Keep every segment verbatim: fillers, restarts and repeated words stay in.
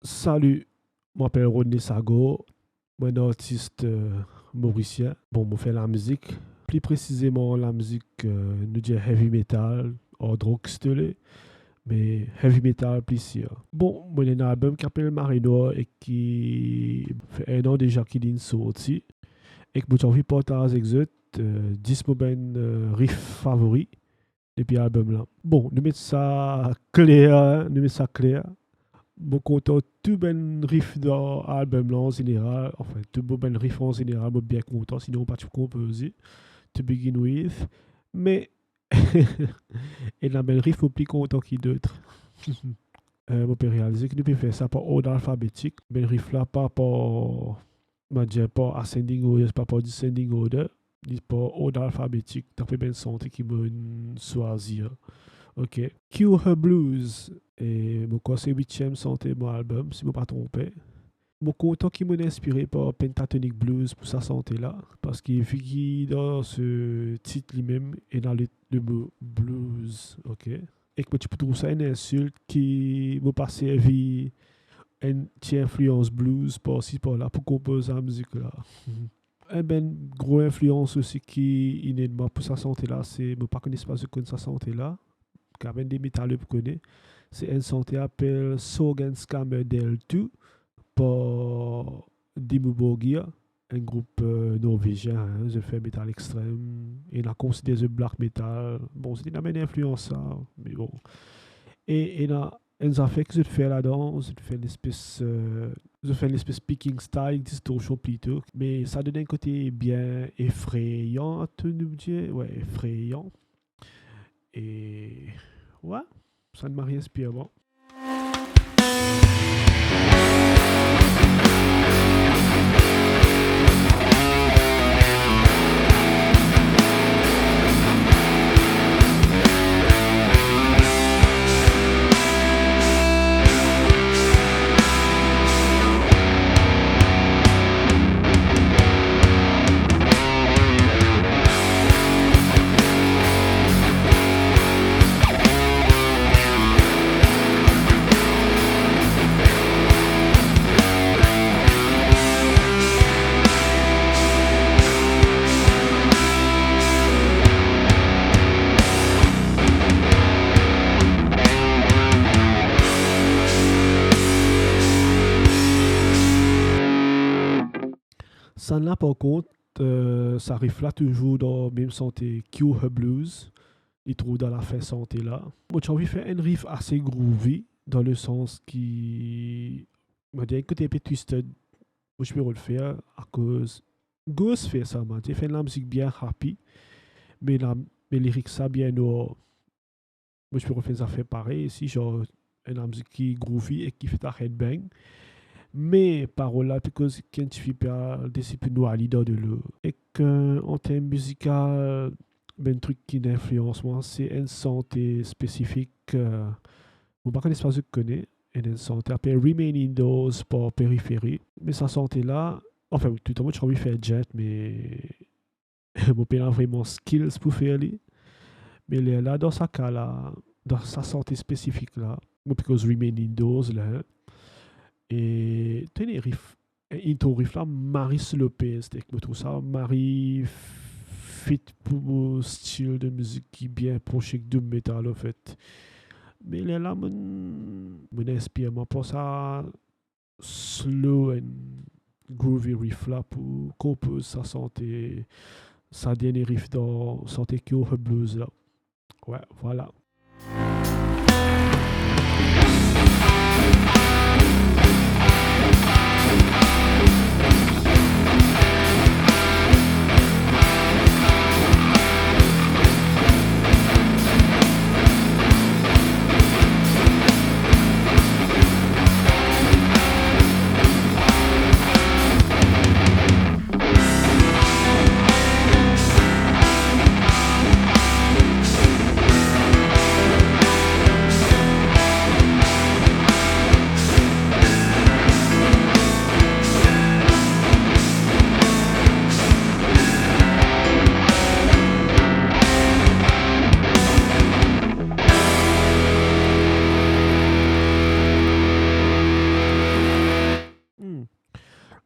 Sali, mo apel Rodney Sago, mo enn artis, eh, morisien. Bon, mo fer lamizik, pli presizeman lamizik, eh, nou dir heavy metal, hard rock si to le, me heavy metal pli sir. Bon, mo ena enn album ki apel Mare Nwar e ki fer enn an deza ki linn sorti, ek mo ti anvi partaz ek zot, eh, dis mo bann, eh, riff favori depi album la. Bon, nou met sa kler, hein, nou met sa kler. Mo kontan tou bann riff dan album la an zeneral, anfin, tou mo bann riff an zeneral, mo bien kontan, sinon mo pa ti pou konpoze, to begin with. Me, ena bann riff mo pli kontan ki dot. Eh, mo pe realize ki nou pe fer sa par ord alfabetik. Bann riff la pa par, mo dir par ascending order, pa par descending order, li par ord alfabetik, dapre bann sante ki mo'nn swazir. Ok. Cure Her Blues, e mo krwar se witiem sante mo album, si mo pa tronpe. Mo kontan ki mo'nn inspire par Pentatonix Blues pou sa sante la, parski vi ki dan se tit limem, ena le, le mo blues, ok? Ek mo ti pou trouv sa enn insilt ki mo pa servi enn ti inflians blues par si par la pou konpoz sa mizik la. Enn bann gro inflians osi ki inn ed mwa pou sa sante la, se, mo pa kone si pa zot konn sa sante la, ki enn de metaler pou kone, se enn sante apel Sorgenskammerdel to par Dimmu Borgir, enn group, eh, norvezien, hein, zot fer metal extrem, e ena konsider zot black metal. Bon, zot ena bann inflians sa, me bon. E, e ena enn zafer ki zot fer ladan, zot fer enn espes, eh, zot fer enn espes picking style, distorsion plito, me sa donn enn kote bien efreyan, to nou dir, we, efreyan. E, we, sa mari inspir mwa. Sann la, par kont, eh, sa riff la touzour dan mem sante Cure Her Blues, li trouv dan lafin sante la. Mo ti anvi fer enn riff ase groovy, dan le sans ki, mo dir, enn kote inpe twisted, mo ti pe rod fer, akoz Ghost fer sa, mo dir, fer enn lamizik bien happy, me la, me lirik sa bien nwar. Mo ti pe rod fer enn zafer parey osi, zar enn lamizik ki groovy e ki fer ta headbang. Me parol la pe koz ki enn tifi pe al desi pou nwar li dan delo. Ek, eh, an term mizikal, bann trik ki inn inflians mwa, se enn sante spesifik, eh, mo pa kone si pa zot kone, enn, enn sante apel Remain Indoors par Periphery. Me sa sante la, anfin, toutan mo ti anvi fer djent, me mo pena vreman skills pou fer li. Me lerla, dan sa ka la, dan sa sante spesifik la, mo pe koz Remain Indoors la, hein. E to ena riff, intro riff la, Maris Lopez, ek mo trouv sa mari fit pou mo stil de mizik ki bien pros ek doom metal, anfet. Me lerla, mo'nn, mo'nn inspir mwa par sa slow and groovy riff la pou konpoz sa sante, sa dernie riff dan sante Cure Her Blues la. We, vwala.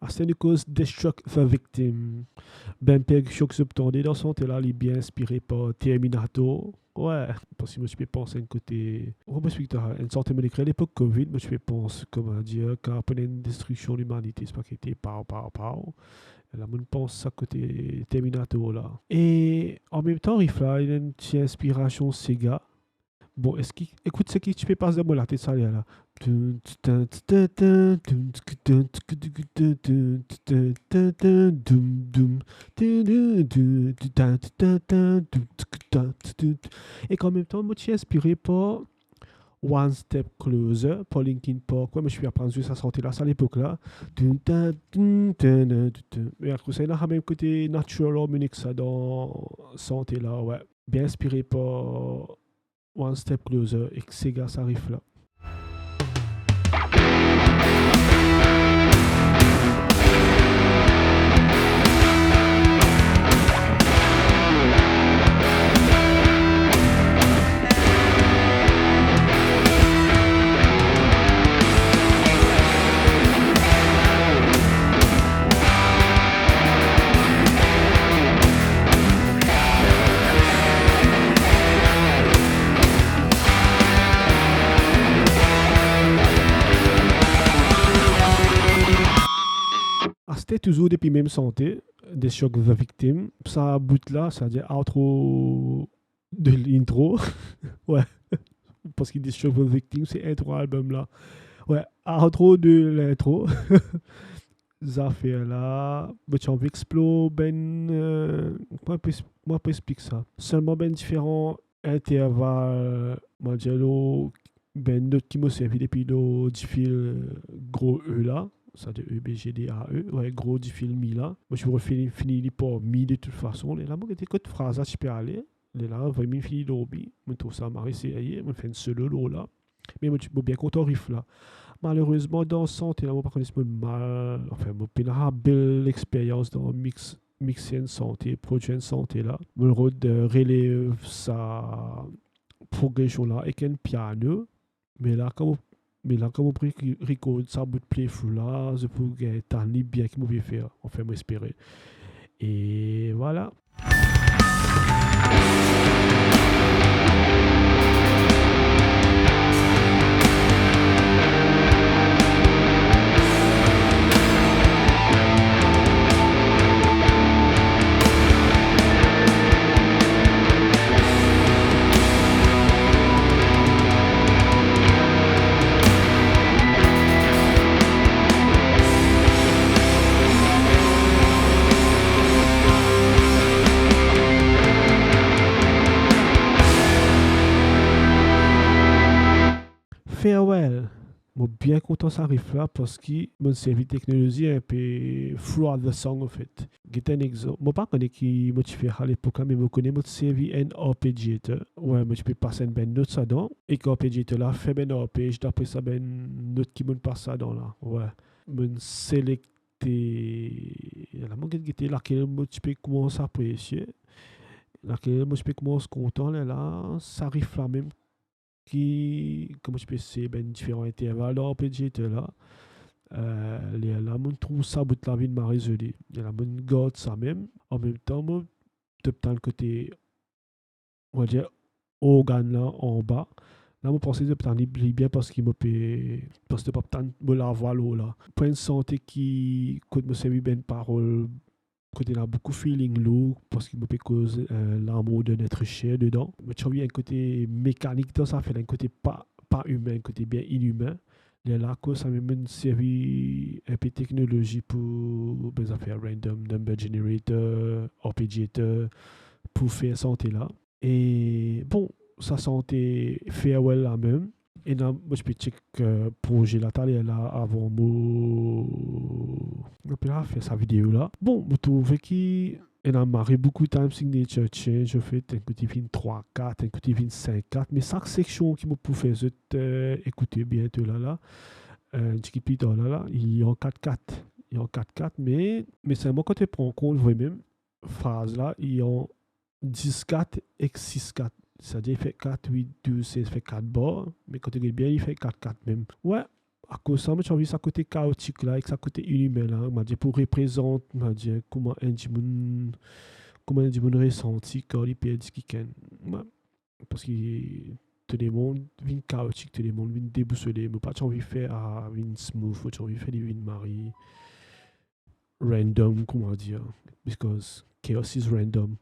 Aster nou koz Destruct the Victim. Bann perkision ki zot pe tande dan sante la, li bien inspire par Terminator. Wi, parski mo ti pe pans enn kote, mo pa explik twa, enn sante mo nek kree lepok covid, mo ti pe pans, kouma dir, kan apre enn destriksion limanite, se pa ki ete paw, paw, paw. La, mo pans sa kote Terminator la. E an mem tan, riff la, li ena enn ti inspirasion Sega. Bon, eski, ekout seki ti pe pas dan mo latet sa ler la. Ek an mem tan, mo ti inspire par One Step Closer, par Linkin Park. Wi, mo ti pe aprann zwe sa sante la, sa lepok la. Me akoz sa, ena mem kote natural harmonic sa dan sante la, wi. Bien inspire par One Step Closer ek Sega sa riff la. Aster touzour depi mem sante, Destruct the Victim, sa bout la, savedir outro de l'intro. Wi, parski Destruct the Victim se intro album la. Wi, outro de l'intro. Zafer la, mo ti anvi explor bann, euh, kouma pou, kouma pou explik sa. Selman bann diferan interval, mo dir lor bann not ki mo servi depi lor difil gro E la, savedir E, B, G, D, A, E, wi, gro difil mi la. Mo ti pou fini, fini li par mi de tout fason. Lerla mo gete kot fraz la ti pe ale. Lerla, vremem fini lor mi, mo trouv sa mari serye, mo fer enn solo lor la. Me mo ti, mo bien kontan riff la. Malerezman, dan sante la, mo pa kone si mo mal, anfin, mo pena bel experyans dan mix, mixe enn sante, prodwir enn sante la. Mo rod, euh, relev sa progresion la ek enn piano. Me la, kan mo, me la, kan mo pou re-, record sa bout playthrough la, zot pou gagn tann li bien ki mo pe fer. Anfin, mo espere. E vwala. Farewell. Mo bien kontan sa riff la parski mo servi teknolozi inpe throughout the song, anfet. Get enn exanp. Mo pa kone ki mo ti fer alepok la, me mo kone mo ti servi enn arpeggiator. Wi, mo ti pe pas enn bann not ladan. Ek arpeggiator la fer bann arpeggi dapre sa bann not ki mo pas ladan la. Wi. Mo selekte, la mo get, gete lakel mo ti pe koumans apresie. Lakel mo ti pe koumans kontan, lerla, sa riff la mem ki, kouma ti pe sey bann diferan interval dan arpeggiator la. Euh, lerla mo trouv sa bout la vinn mari zoli. Lerla mo gard sa mem. An mem tan, mo ti pe tann kote, on va dir, organ la anba. La, mo panse ti pe tann li pli bien parski mo pe, parski ti pe tann mo lavwa lor la. Pou enn sante ki, kot mo servi bann parol, kote ena boukou feeling lour, parski mo pe koz, euh, l'amour de notre cher dedan. Mo ti anvi enn kote mekanik dan sa, fer enn kote pa, pa imin, enn kote bien inimin. Lerla, kouma sa mem, mo servi inpe teknolozi pou bann zafer random number generator, arpeggiator, pou fer sante la. E bon, sa sante Farewell la mem. Ena, mo ti pe check, euh, proze la taler la avan mo, mo pe la fer sa video la. Bon, mo trouve ki ena mari boukou time signature change, anfet, enn kote vinn trwa kat, enn kote vinn sink kat, me sak seksion ki mo pou fer zot, euh, ekoute biento la la, euh, enn tigit pli tar la la, li an kat kat. Li an kat kat, me, me selman kan to pran kont vremem, fraz la, li an dis kat ek sis kat. Savedir li fer kat, wit, douz, sez, fer kat bar, me kan to get bien, li fer kat kat mem. Wi, Akoz sa, mo ti anvi sa kote kaotik la, ek sa kote inimin la, mo dir pou reprezant, mo dir kouma enn dimoun, kouma enn dimoun resanti kan li perdi kikenn. Mo, parski to lemond vinn kaotik, to lemond vinn debousole, mo pa ti anvi fer a vinn smooth, mo ti anvi fer li vinn mari random, kouma dir, because chaos is random.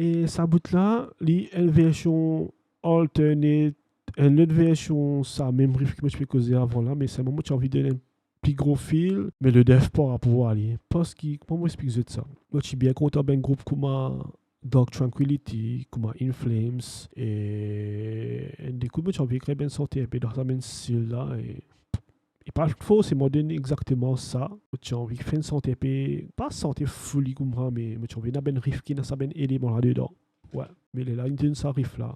E sa bout la, li enn version alternate, enn lot version sa mem riff ki mo ti pe koze avan la, me selman mo ti anvi donn enn pli gro feel, me le def pa pou ale. Parski, kouma mo explik zot sa? Mo ti bien kontan bann group kouma Dark Tranquillity, kouma In Flames, e enn de kou mo ti anvi ekrir bann sante inpe dan sa mem stil la, e e pa forseman donn exakteman sa. Mo ti anvi fer enn sante inpe, pa sante fully koumsa, me mo ti anvi ena bann riff ki ena sa bann eleman la dedan. Wi, me lerla inn donn sa riff la.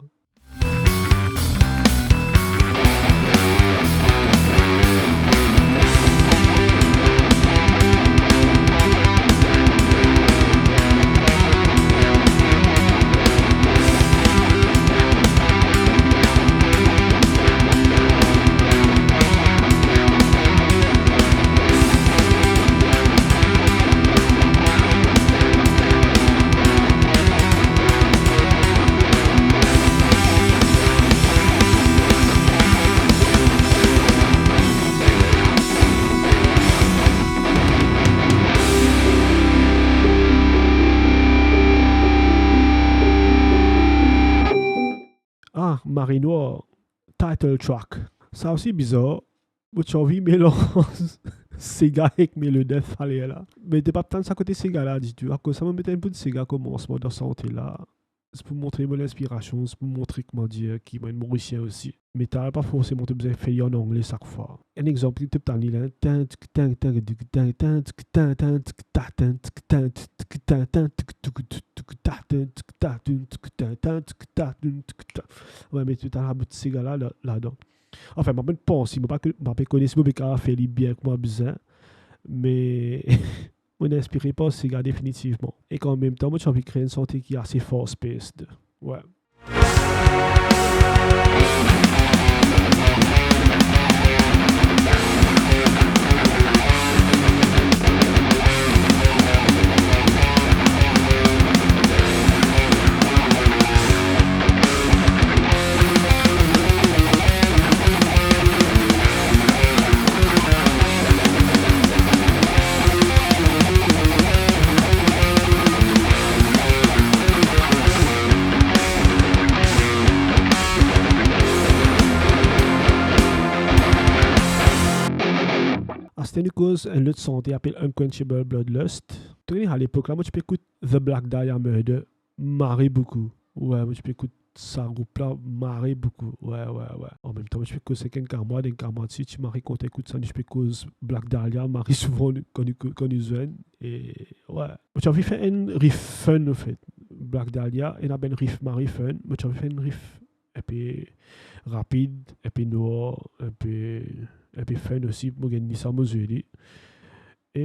Ah, Mare Nwar, title track. Sa osi bizar. Mo ti anvi melanz sega ek melodef aler la. Me to pa tann sa kote sega la ditou. Akoz sa, mo met enn bout sega komansman dan sante la. Se pou montre mo linspirasion, se pou montre, kouma dir, ki mo enn mizisien osi. Me ta pa forseman to bizin fer li an angle sak fwa. Enn exanp, to tann li la, tan, tik, tan, tan, tik, tan, tan, tik, tan, tan, tik, ta, tan, tik, tan, tik, tan, tan, tik, tuk, tuk, tuk, ta, tan, tik, ta, tun, tik, tan, tan, tik, ta, tun, tik, ta. Wi, me to tann sa bout sega la, la, ladan. Anfin, mo pa panse, mo pa, mo pa kone si mo pe kapav fer li bien kouma bizin, me mo inspire par sega definitivman. Ek an mem tan, mo ti anvi kre enn sante ki ase fast-paced. Wi. Aster nou koz enn lot sante apel Unquenchable Bloodlust. To kone, a lepok la, mo ti pe ekout The Black Dahlia Murder, mari boukou. Wi, mo ti pe ekout sa group la, mari boukou. Wi, wi, wi. An mem tan, mo ti pe koz ek enn kamwad, enn kamwad si ti mari kontan ekout sa, nou ti pe koz Black Dahlia mari souvan kan nou, kan nou zwenn. E, wi. Mo ti anvi fer enn riff fun, anfet. Black Dahlia, ena bann riff mari fun. Mo ti anvi fer enn riff enpe rapid, enpe nwar, enpe, enpe fun osi, mo gagn li sa, mo zwe li. E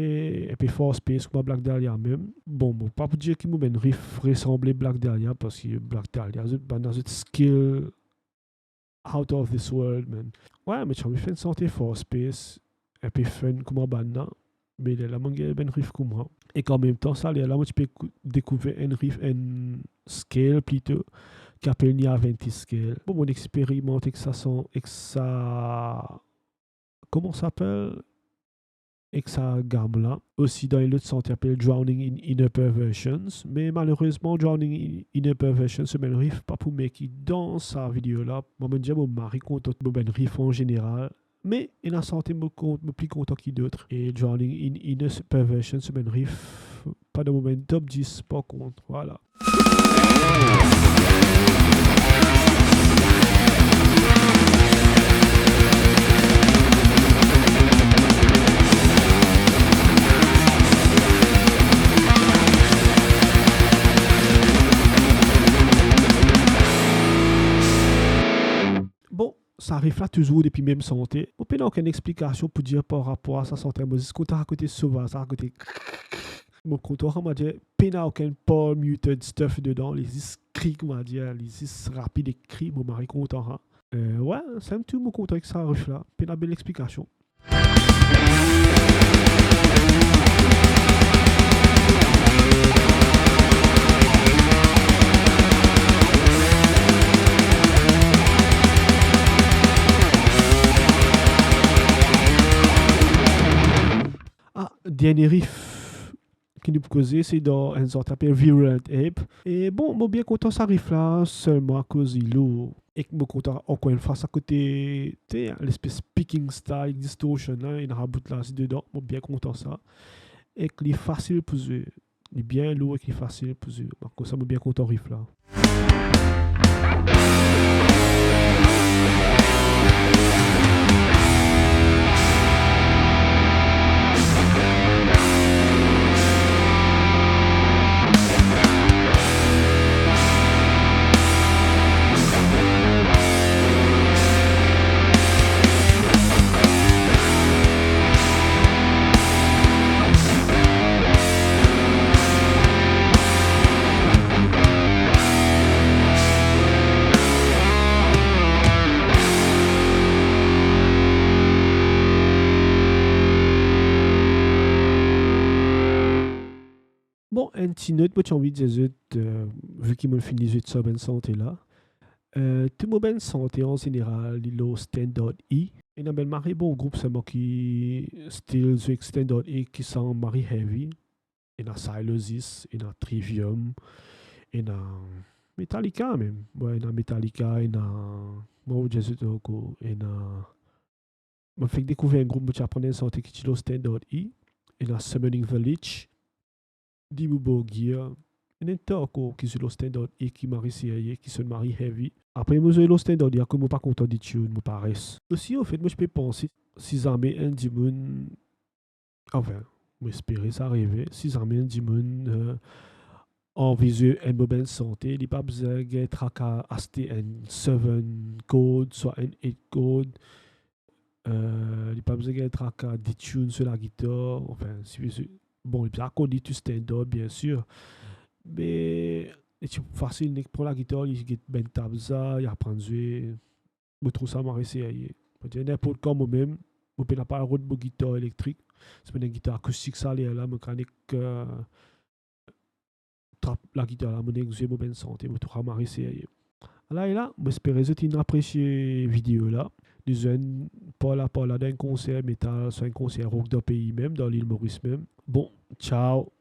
enpe fast-paced kouma Black Dahlia mem. Bon, mo pa pou dir ki mo bann riff resanble Black Dahlia, parski Black Dahlia, zot, bann la, zot skill out of this world, man. Wi, mo ti anvi fer enn sante fast-paced, enpe fun kouma bann la. Me lerla mo gagn bann riff kouma. Ek an mem tan, sa lerla mo ti pe kou-, dekouver enn riff, enn scale plito, ki apel Niaventis scale. Bon, mo experimant ek sa son, ek sa, kouma sa apel? Ek sa gam la. Osi dan enn lot sante apel Drowning in Inner Perversions. Me malerezman, Drowning in Inner Perversions, so bann riff pa pou make it dan sa video la. Mo, mo dir mo mari kontan mo bann riff an zeneral. Me ena sante mo kont-, mo pli kontan ki dot. E Drowning in Inner Perversion, so bann riff pa dan mo bann top dis, par kont, vwala. sa rif la touzour depi mem sante. Mo pena okenn explikasion pou dir par rapor a sa sante. Mo zis kontan akote sovaz, akote mo kontan, koumadir, pena okenn par muted stuff dedan, li zis kri, koumadir, li zis rapid ek kri, mo mari kontan, ha. Eh, we, se enn tou mo kontan ek sa rif la, pena bel explikasion. Ah, dernie rif ki nou pou koze, se dan enn zan ki apel Virulent Ape. E bon, mo bien kontan sa rif la, selman akoz li lour. Ek mo kontan ankor enn fwa sa kote, te, lespes picking style, distortion la, ena bout la, si dedan, mo bien kontan sa. Ek li fasil pou zwe. Li bien lour ek li fasil pou zwe. Akoz sa, mo bien kontan rif la. Bon, enn ti not mo ti anvi dir zot, eh, vi ki mo finn zwe sa bann sante la. Eh, tou mo bann sante an zeneral, li lor standard E. Ena bann mari bon group selman ki still zwe ek standard E ki sann mari heavy. Ena Sylosis, ena Trivium, ena Metallica mem. We, ena Metallica, ena, mo dir zot ankor, ena, mo fek dekouver enn group, mo ti aprann enn sante ki ti lor standard E, ena Summoning Village, Dimmu Borgir, ena enn ta ankor ki zwe lor standard E ki mari serye, ki sonn mari heavy. Apre mo zwe lor standard E, akoz mo pa kontan detune, mo pa res. Osi, anfet, mo ti pe panse, si zame enn dimoun, anfin, mo espere sa arive, si zame enn dimoun, eh, anvi zwe enn mo bann sante, li pa bizin gagn traka aste enn seven chord, swa enn eight chord. Eh, li pa bizin gagn traka detune so lagitar, anfin, si, si, bon, li bizin kone tou standard, bien sir. Me li ti fasil, nek pran lagitar, li get bann tabza, li aprann zwe. Mo trouv sa mari serye. Mo dir, ninport kan momem, mo pena pa rod mo gitar elektrik, si mo ena gitar akoustik sa ler la, mo kapav nek, eh, trap lagitar la, mo nek zwe mo bann sante, mo trouv sa mari serye. Ala e la, mo espere zot inn apresie video la. Nou zwenn par la, par la dan enn konser metal, swa enn konser rock dan pei mem, dan Lil Moris mem. Bon, ciao.